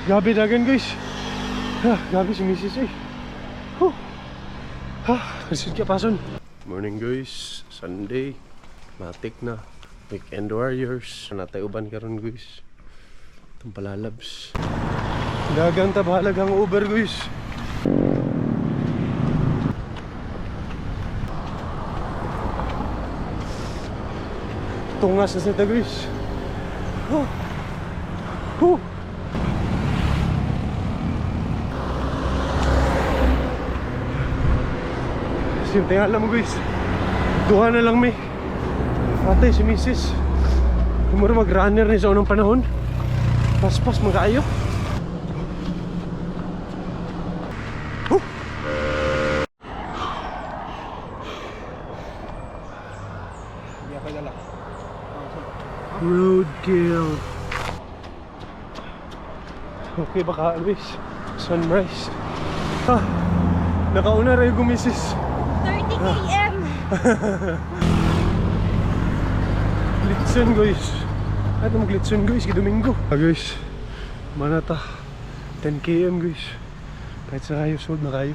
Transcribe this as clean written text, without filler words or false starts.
Grabe dagan, guys. Ah, grabe si Mrs. eh. Huh. Ah, lisod ka pason. Morning, guys. Sunday. Matik na. Weekend warriors. Natay uban karon, guys. Itong palalabs. Dagan ta bahalag ang Uber, guys. Tungas na sa guys. Oh. Oh. Simple nga alam mo, guys. Duha na lang may. Atay si Mrs. Kumuro mag-runner ni sa unang panahon. Paspas mga kayo. Oh. Roadkill. Okay baka guys. Sunrise. Ah, nakauna rin yung gumisis. 30 km! Litson, guys. At mag litson, guys, kay Domingo. Ah, guys. Manata 10 km, guys. Kahit sa kayo sold na kayo.